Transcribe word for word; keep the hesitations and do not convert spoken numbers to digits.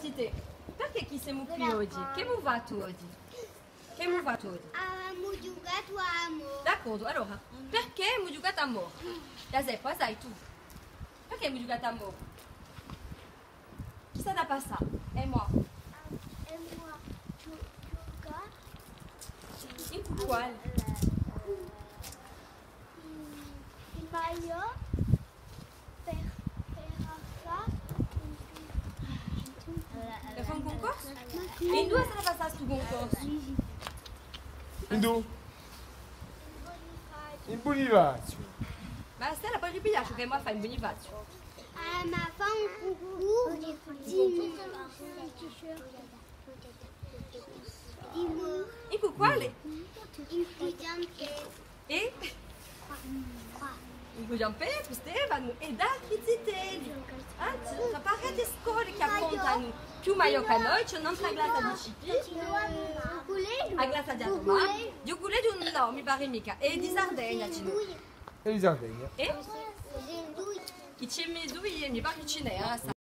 Zitè, perchè chì simu quì oghje? Chì emu fattu oghje? Chì emu fattu oghje? Avemu ghjucatu à a morra. D'accordu, allora, perchè emu ghjucatu à a morra? Ghjaseppa, a sai tù? Perchè emu ghjucatu à a morra? Chì s'hà da passà? Emu à... Emu à ghju-, ghjucà. In quale? In, in maiò per, per fà un, per fà un cuncorsu? È induve s'hà da passà stu cuncorsu? Induve? In Bunifaziu. Ma Stella, poi ripiglià ciò ch'emu à fà in Bunifaziu. Emu à fà un cuncorsu di, di morra. In quale? In Cughjan Petru. È? In Cughjan Petru, Stefanu, è d'altri zitelli. Anzi, ci hè parechje scole chì affrontanu più maiò chè noi, ci hè un'altra classa di C P, a classa di Atumà, di u cullegiu nò, mi pare micca, è di Sardegna ci n'hè. È di Sardegna. È? È ci n'hè dui, mi pare ci n'hè, eh,